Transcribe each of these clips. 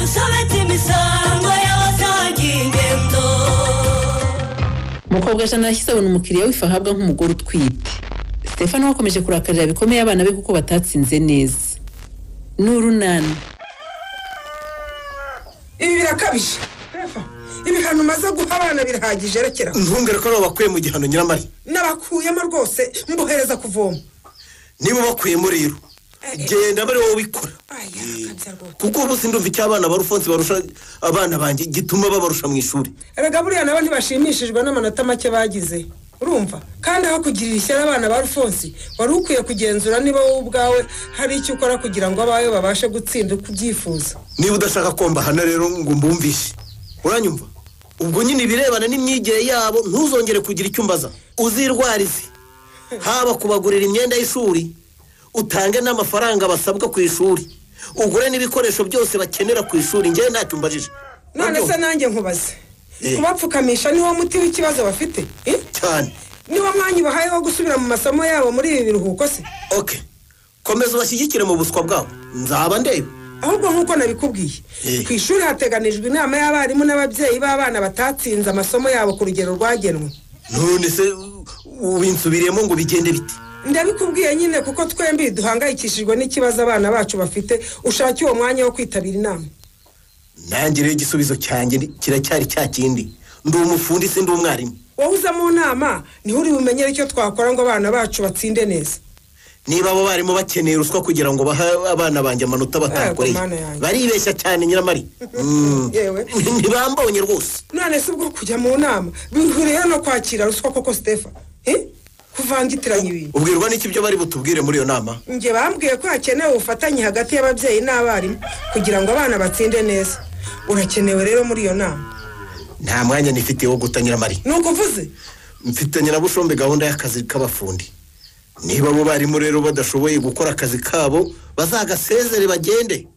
Rusobetse imisango y'abasangiye ingendo. Mukobwa Jana yashyize abona umukiriya w'ifu ahabwa nk'umugore utwite. Stefano wakomeje kurakarira bikomeye abana be kuko batatsinze neza. N'urunana. Ibi birakabije. Ibihano umaze guha abana birahagije, rekera. Ntumbwire ko babakuye mu gihano Nyiramari. Nabakuyemo rwose, mbohereza kuvoma. Niba bakuyemo rero genda bari wowe ubikora, kuko ubu sindumva icyo abana ba Rufonsi barusha abana banjye gituma babarusha mu ishuri. Erega buriya nabo ntibashimishijwe n'amanota make bagize, urumva? Kandi aho kugirira ishyari abana ba Rufonsi, wari ukwiye kugenzura niba wowe ubwawe hari icyo ukora kugira ngo abawe babashe gutsinda uko ubyifuza. Niba udashaka ko mbahana rero ngo mbumvishe, uranyumva? Ubwo nyine ibirebana n'imyigire yabo ntuzongere kugira icyo umbaza. Uzirwarize, haba kubagurira imyenda y'ishuri, utange n'amafaranga basabwa ku ishuri, ugure n'ibikoresho byose bakenera ku ishuri. Njyewe ntacyo umbajije. None se nanjye nkubaze, kubapfukamisha niwo muti w'ikibazo bafite? Cyane. Niwo mwanya ubahaye wo gusubira mu masomo yabo muri ibi biruhuko se? Okay, komeza ubashyigikire mu buswa bwabo, nzaba ndeba. Ahubwo nk'uko nabikubwiye, ku ishuri hateganijwe inama y'abarimu n'ababyeyi b'abana batatsinze amasomo yabo ku rugero rwagenwe. None se ubinsubiriyemo ngo bigende bite? Ndabikubwiye nyine kuko twembi duhangayikishijwe n'ikibazo abana bacu bafite, ushake uwo mwanya wo kwitabira inama. Nanjye rero igisubizo cyanjye kiracyari cya kindi, ndi umufundi si ndi umwarimu. Wowe uza mu nama niho uri bumenyere icyo twakora ngo abana bacu batsinde neza. Niba abo barimu bakeneye ruswa kugira ngo bahe abana banjye amanota batakoreye, baribeshya cyane Nyiramari. Yewe ntibambonye rwose. None se ubwo kujya mu nama bihuriye no kwakira ruswa koko Stefa? Kuvangitiranya ibintu. Ubwirwa n'iki ibyo bari butubwire muri iyo nama? Njye bambwiye ko hakenewe ubufatanye hagati y'ababyeyi n'abarimu kugira ngo abana batsinde neza. Urakenewe rero muri iyo nama. Nta mwanya nifitiye wo guta Nyiramari. Nuko uvuze? Mfitanye na Bushombe gahunda y'akazi k'abafundi. Niba abo barimu rero badashoboye gukora akazi kabo, bazagasezere bagende.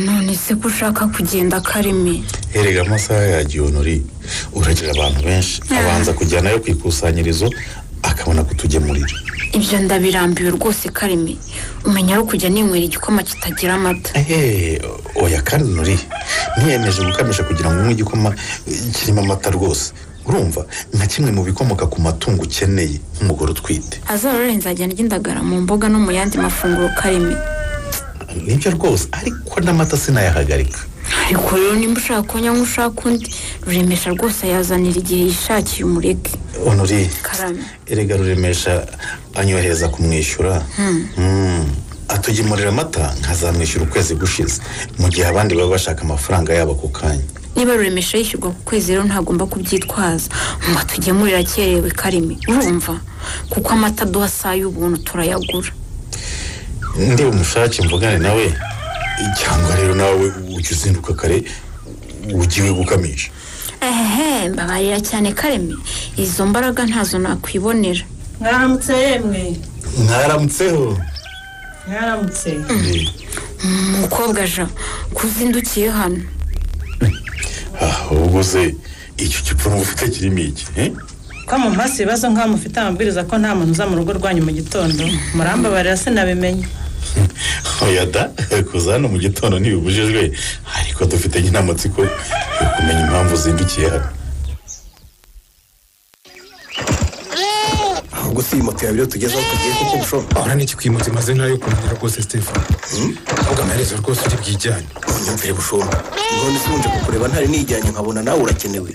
None se ko ushaka kugenda Karimi? Erega amasaha yagiye Honori, uragira abantu benshi abanza kujyanayo ku ikusanyirizo akabona kutugemurira. Ibyo ndabirambiwe rwose Karimi, umenya aho kujya ninywera igikoma kitagira amata. Oya kandi Honori, ntiyemeje gukamisha kugira ngo unywe igikoma kirimo amata rwose. Urumva nka kimwe mu bikomoka ku matungo ukeneye nk'umugore utwite. Azarore nzajya ndya indagara mu mboga no mu yandi mafunguro Karimi. Nibyo rwose, ariko n'amata sinayahagarika. Ariko rero nimba ushaka kunywa ushaka undi, Ruremesha rwose ayazanira igihe yishakiye, umureke. Honori, Karame. Erega Ruremesha anyohereza kumwishyura. Atugemurira amata nkazamwishyura ukwezi gushize, mu gihe abandi baba bashaka amafaranga yabo ako kanya. Niba Ruremesha yishyurwa ku kwezi rero ntagomba kubyitwaza ngo atugemurire akerewe Karimi, urumva? Kuko amata aduha saa y'ubuntu turayagura. Ndi umushake mvugane nawe, cyangwa rero nawe ujya uzinduka kare ugiwe gukamisha. Mbabarira cyane Karemi, izo mbaraga ntazo nakwibonera. Mwaramutse yemwe. Mwaramutseho. Mwaramutse. Mukobwa Jean, kuzindukiye hano. Ubwo se icyo gipfumu ufite kirimo iki? Ko mu mpasi ibibazo nk'aho mufite amabwiriza ko nta muntu uza mu rugo rwanyu mu gitondo, murambabarira sinabimenye. Oya da, kuza hano mu gitondo ntibibujijwe, ariko dufite nyine amatsiko yo kumenya impamvu uzindukiye hano. Ahubwo si iyi moto yawe rero tugeze aho tugiye kuko bushobora. Ahora n'iki kwimutse maze ntayo kunanira rwose Stefan. Ahubwo amaherezo rwose uri bwijyane. Unyumvire Bushombe, none se wunje kukureba ntari nijyanye nkabona nawe urakenewe.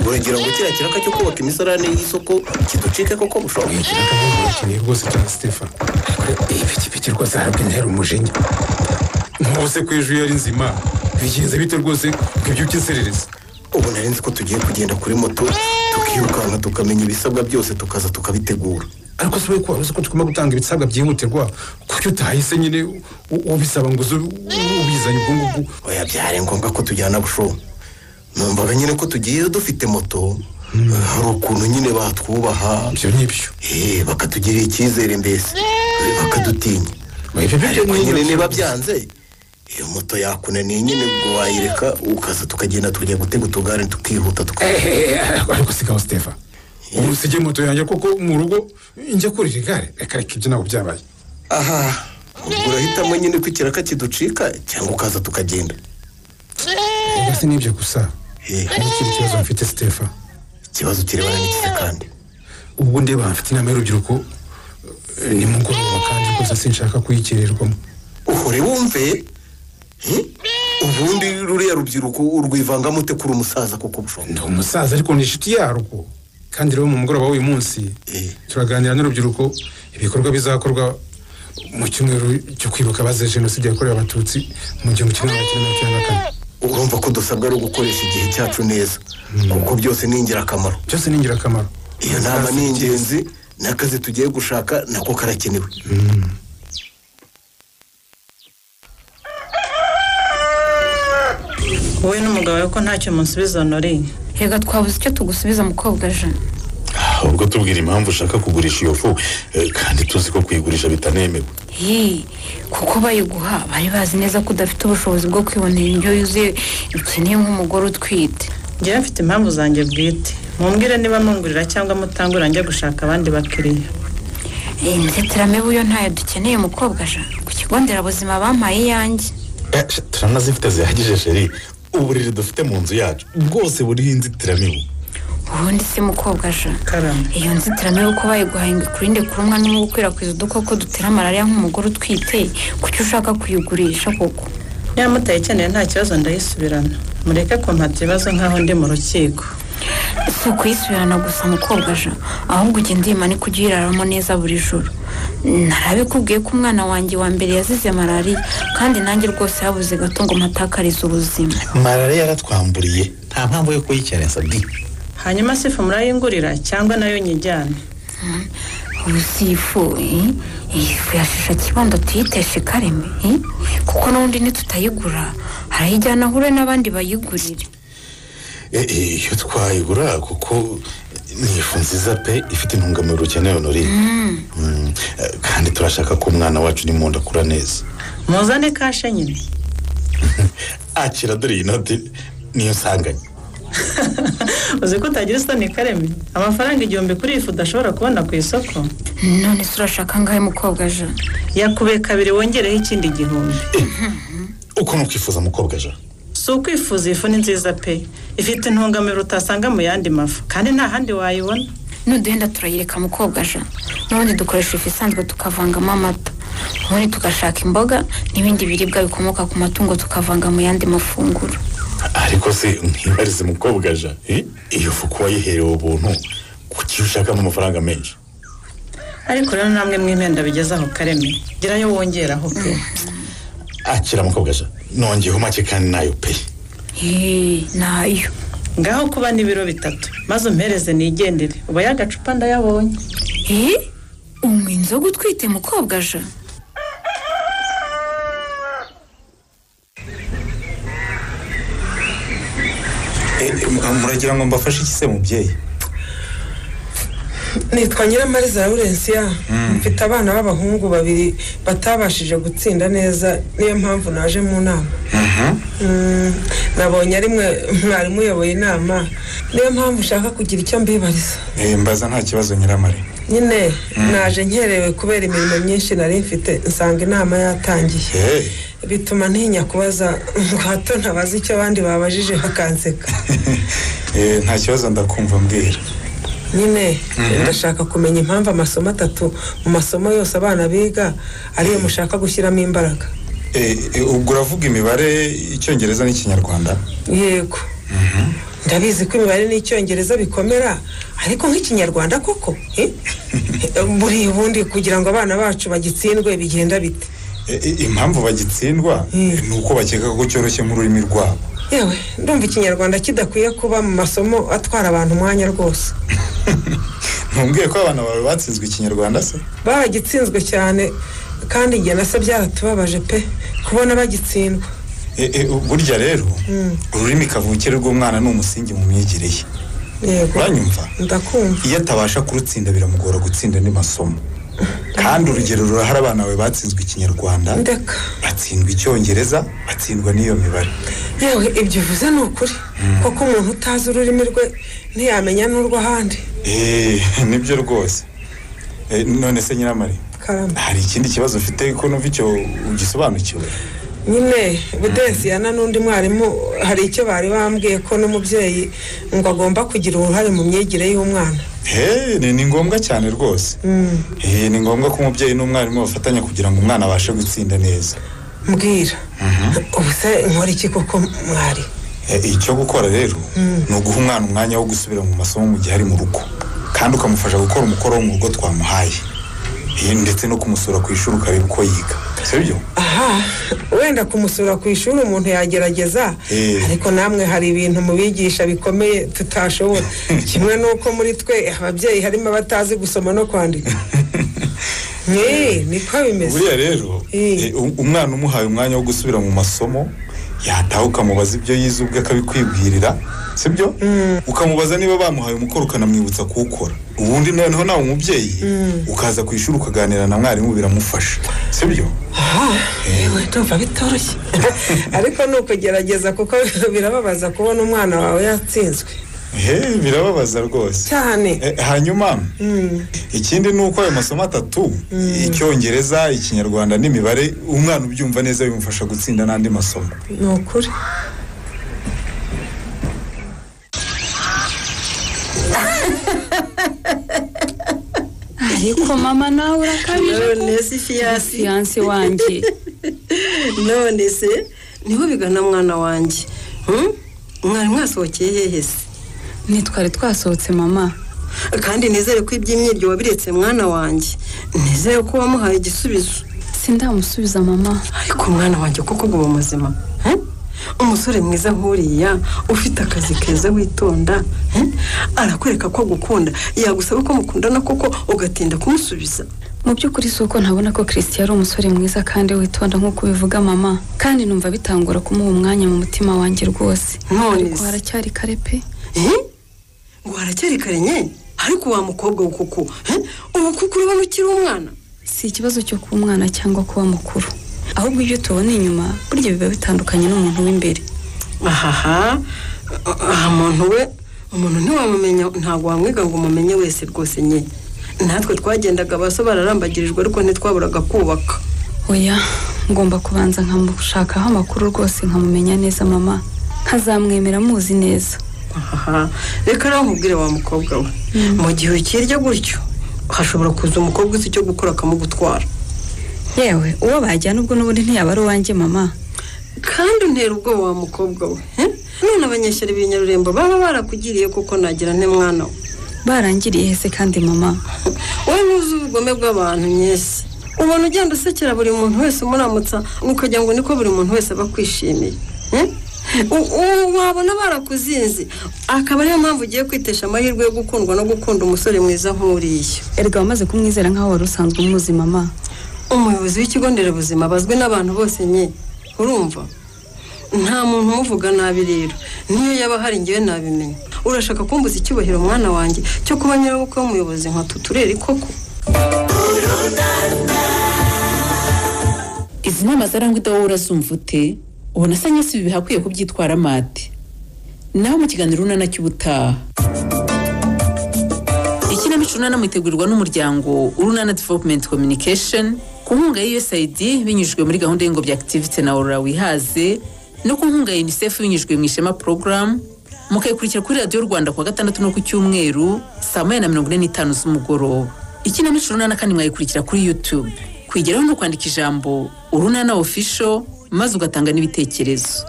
Uragira ngo kiriya kiraka cyo kubaka imisarane y'isoko kiducike koko Bushombe? Ikiraka urakeneye rwose cyane Stefan. Ariko iyi pikipiki rwose harabwo intera umujinya. Nk'ubu se ko ejo yari nzima, bigenze bite rwose ngo ibyuke insererezi? Ubu nari nzi ko tugiye kugenda kuri moto tukirukanka tukamenya ibisabwa byose tukaza tukabitegura. Ariko si ko wari uzi ko tugomba gutanga ibisabwa byihutirwa, kuki utahise nyine ubisaba ngo uze ubizanye ubwo ngubwo? Oya byari ngombwa ko tujyana Bushombe. Numvaga nyine ko tugiye dufite moto, hari ukuntu nyine batwubaha. Ibyo nibyo. Bakatugirira icyizere mbese, bakadutinya. Ariko nyine niba byanze, iyo moto yakunaniye nyine ubwo wayireka ukaza tukagenda tukajya gutega utugare tukihuta Ariko sigaho Stefan, ubu usige moto yanjye koko mu rugo njya kurira igare? Reka reka ibyo ntabwo byabaye. Aha, Urahitamo nyine ko ikiraka kiducika cyangwa ukaza tukagenda. Ese nibyo gusa? Hari ikindi kibazo mfite Stephen. Ikibazo kirebana n'iki kandi? Ubwo ndeba mfite inama y'urubyiruko ni mugoroba kandi rwose sinshaka kuyikererwamo. Uhore wumve? Ubundi ruriya rubyiruko urwivangamo ute kuri umusaza kuko bushobora? Ndi umusaza ariko ni inshuti yarwo. Kandi rero mu mugoroba w'uyu munsi turaganira n'urubyiruko ibikorwa bizakorwa mu cyumweru cyo kwibuka abazize jenoside yakorewe Abatutsi mu 1994. Urumva ko dusabwa ari ugukoresha igihe cyacu neza kuko byose ni ingirakamaro. Byose ni ingirakamaro. Iyo nama ni ingenzi n'akazi tugiye gushaka nako karakenewe. Wowe n'umugabo wawe ko ntacyo munsubiza Honore? Reka twabuze icyo tugusubiza mukobwa Jean. Ubwo tubwira impamvu ushaka kugurisha iyo fu kandi tuzi ko kuyigurisha bitanemewe. Kuko bayiguha bari bazi neza ko udafite ubushobozi bwo kwibonera indyo yuzuye ukeneye nk'umugore utwite. Njyewe mfite impamvu zanjye bwite. Mumbwire niba mungurira cyangwa mutangura njya gushaka abandi bakiriya. Inzitiramibu yo ntayo dukeneye mukobwa Jean. Ku kigo nderabuzima bampaye iyanjye. Turanazifite zihagije sheri. Uburiri dufite mu nzu yacu bwose buriho inzitiramibu. Ubundi se mukobwa Jean, iyo nzitiramibu ko bayiguhaye ngo ikurinde kurumwa n'umubu ukwirakwiza udukoko dutera malariya nk'umugore utwite, kuki ushaka kuyigurisha koko? Niba mutayikeneye nta kibazo ndayisubirana. Mureke kumpata ibibazo nk'aho ndi mu rukiko. Si ukuyisubirana gusa mukobwa Jean, ahubwo ugende uyimanike ujye uyiraramo neza buri joro. Narabikubwiye ko umwana wanjye wa mbere yazize malariya kandi nanjye rwose yabuze gato ngo mpatakarize ubuzima. Malariya yaratwamburiye, nta mpamvu yo kuyikerensa di. Hanyuma se ifu murayingurira cyangwa nayo nyijyane? Ubu si ifu, ifu ya shisha kibondo tuyiteshe kareme, kuko n'ubundi nitutayigura harayijyana ahure n'abandi bayigurire. Iyo twayigura kuko ni ifu nziza pe, ifite intungamubiri ukeneye Honore. Kandi turashaka ko umwana wacu ni mu nda akura neza. Muzane kashe nyine. Akira dore iyi noti niyo nsanganye. Uzi ko utagira isoni Kareme? Amafaranga 1000 kuri ifu udashobora kubona ku isoko. None se urashaka angahe mukobwa Jean? Yakubeye kabiri wongereho ikindi 1000. Uko nukwifuza mukobwa Jean? Si ukwifuza, ifu ni nziza pe, ifite intungamubiri utasanga mu yandi mafu kandi nta handi wayibona. Nuduhenda turayireka mukobwa Jean, n'ubundi dukoresha ifu isanzwe tukavangamo amata, ubundi tugashaka imboga n'ibindi biribwa bikomoka ku matungo tukavanga mu yandi mafunguro. Ariko se ntibarize mukobwa Jean, iyo fu kuba yiherewe ubuntu kuki ushakamo amafaranga menshi? Ariko rero namwe mwimenda bigeze aho Kareme, gerayo wongeraho pe. Akira mukobwa Jean, nongeyeho make kandi nayo pe. Nayo ngaho kuba n'ibiro 3 maze umpereze nigendere, uba yagacupa ndayabonye. Unywa inzoga utwite mukobwa Jean? Muragira ngo mbafashe iki se mubyeyi? Nitwa Nyiramariza Laurensia, mfite abana b'abahungu babiri batabashije gutsinda neza, niyo mpamvu naje mu nama. Nabonye ari mwe mwarimu uyoboye inama, niyo mpamvu ushaka kugira icyo mbibariza. Mbaza nta kibazo Nyiramari. Nyine naje nkerewe kubera imirimo myinshi nari mfite, nsanga inama yatangiye. Bituma ntinya kubaza ngo hato ntabaza icyo abandi babajije bakanseka. Nta kibazo ndakumva mbwira. Nyine ndashaka kumenya impamvu amasomo 3 mu masomo yose abana biga ariyo mushaka gushyiramo imbaraga. Ubwo uravuga imibare, Icyongereza n'Ikinyarwanda? Yego. Ndabizi ko imibare n'Icyongereza bikomera, ariko nk'Ikinyarwanda koko? Buri ubundi kugira ngo abana bacu bagitsindwe bigenda bite? Impamvu bagitsindwa ni uko bakeka ko cyoroshye nk'ururimi rwabo. Yewe, ndumva Ikinyarwanda kidakwiye kuba mu masomo atwara abantu umwanya rwose. Ntumbwiye ko abana bawe batsinzwe Ikinyarwanda se? Baragitsinzwe cyane kandi njye nasa byaratubabaje pe kubona bagitsindwa. Burya rero ururimi kavukire rw'umwana ni umusingi mu myigire ye. Yego. Uranyumva? Ndakumva. Iyo atabasha kurutsinda biramugora gutsinda andi masomo. Kandi urugero rurahari, abana bawe batsinzwe Ikinyarwanda, batsindwa Icyongereza, batsindwa n'iyo mibare. Yewe, ibyo uvuze ni ukuri koko umuntu utazi ururimi rwe ntiyamenya n'urw'ahandi. Nibyo rwose. None se Nyiramari, Hari ikindi kibazo ufite ko numva icyo ugisobanukiwe? Nyine Budensiyana n'undi mwarimu hari icyo bari bambwiye ko n'umubyeyi ngo agomba kugira uruhare mu myigire y'umwana. Ni ngombwa cyane rwose. Ni ngombwa ko umubyeyi n'umwarimu bafatanya kugira ngo umwana abashe gutsinda neza. Mbwira, ubu se nkora iki koko mwari? Icyo gukora rero ni uguha umwana umwanya wo gusubira mu masomo mu gihe ari mu rugo, kandi ukamufasha gukora umukoro wo mu rugo twamuhaye, ndetse no kumusura ku ishuri ukareba uko yiga, sibyo? Aha, wenda kumusura ku ishuri umuntu yagerageza, ariko namwe hari ibintu mubigisha bikomeye tutashobora, kimwe n'uko muri twe ababyeyi harimo abatazi gusoma no kwandika. Niko bimeze. Buriya rero umwana umuhaye umwanya wo gusubira mu masomo, yataha ukamubaza ibyo yize ubwe akabikwibwirira, sibyo? Ukamubaza niba bamuhaye umukoro ukanamwibutsa kuwukora. Ubundi noneho nawe umubyeyi ukaza ku ishuri ukaganira na mwarimu biramufasha, sibyo? Yewe ndumva bitoroshye, ariko ni ukugerageza kuko birababaza kubona umwana wawe yatsinzwe. Birababaza rwose cyane. Hanyuma ikindi ni uko ayo masomo atatu, Icyongereza, Ikinyarwanda n'imibare, umwana ubyumva neza bimufasha gutsinda n'andi masomo. Ni ukuri. Ariko mama nawe urakabije. None se fiyanse wanjye. None se niho bigana mwana wanjye. Mwari mwasohokeye hehe se? Nitwari twasohotse mama. Kandi nizere ko iby'imyiryo wabiretse mwana wanjye. Nizere ko wamuhaye igisubizo. Sindamusubiza mama. Ariko mwana wanjye koko guma muzima. Umusore mwiza nkuriya ufite akazi keza witonda, arakwereka ko agukunda, yagusaba ko mukundana koko ugatinda kumusubiza. Mu by'ukuri si uko ntabona ko Christian ari umusore mwiza kandi witonda nk'uko ubivuga mama, kandi numva bitangora kumuha umwanya mu mutima wanjye rwose. Ariko haracyari kare pe. Ngo haracyari kare nye? Ariko wa mukobwa koko, ubu kuko urabona ukiri umwana? Si ikibazo cyo kuba umwana cyangwa kuba mukuru, ahubwo ibyo tubona inyuma burya biba bitandukanye n'umuntu w'imbere. Ahaha, muntu we, umuntu ntiwamumenya, ntabwo wamwiga ngo umumenye wese rwose nye. Natwe twagendaga abaso bararambagirijwe ariko ntitwaburaga kubaka. Oya, ngomba kubanza nkamushakaho amakuru rwose nkamumenya neza mama, nkazamwemera muzi neza. Ahaha, reka rero nkubwire wa mukobwa we, mu gihe ukirya gutyo hashobora kuza umukobwa uzi icyo gukora akamugutwara. Yewe, uwo bajyana ubwo n'ubundi ntiyaba ari uwanjye mama. Kandi untera ubwoba wa mukobwa we. None abanyeshyari b'inyarurembo baba barakugiriye kuko nagira nte mwana we? Barangiriye hese kandi mama? Wowe ntuzi ubugome bw'abantu nyese. Ubona ugenda usekera buri muntu wese umuramutsa, ukagira ngo niko buri muntu wese aba akwishimiye. Wabona barakuzinze, akaba ariyo mpamvu ugiye kwitesha amahirwe yo gukundwa no gukunda umusore mwiza nk'uriya. Erega wamaze kumwizera nk'aho wari usanzwe umuzi mama. Umuyobozi w'ikigo nderabuzima bazwi n'abantu bose nye, urumva? Nta muntu umuvuga nabi rero, niyo yaba hari ngewe nabimenya. Urashaka kumbuza icyubahiro mwana wanjye cyo kuba nyirabukwe w'umuyobozi nka tuturere koko? Izi nama zarangwa idawo urazumva ute? Ubona asa nyese ibi bihakwiye kubyitwara mate. Naho mu kiganiro Urunana cy'ubutaha. Ikinamico Urunana mwitegurirwa n'umuryango Urunana Development Communication ku nkunga ya USAID binyujijwe muri gahunda y'ingobyi activity na Aurora Wihaze, no ku nkunga ya UNICEF binyujijwe mu Ishema program. Mukayikurikira kuri Radio Rwanda kuwa gatandatu no ku cyumweru saa 1:45 z'umugoroba. Ikinamico Urunana kandi mwayikurikira kuri YouTube. Kwigeraho no kwandika ijambo Urunana Official maze ugatanga n'ibitekerezo.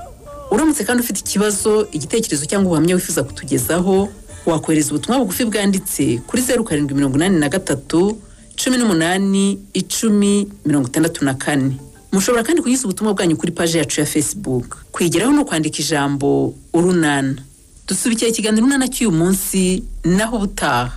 Uramutse kandi ufite ikibazo, igitekerezo cyangwa ubuhamya wifuza kutugezaho, wakohereza ubutumwa bugufi bwanditse kuri 0783 18 10 64. Mushobora kandi kunyuza ubutumwa bwanyu kuri page yacu ya Facebook. Kwigeraho no kwandika ijambo Urunana. Dusubikiye ikiganiro Urunana cy'uyu munsi, naho ubutaha.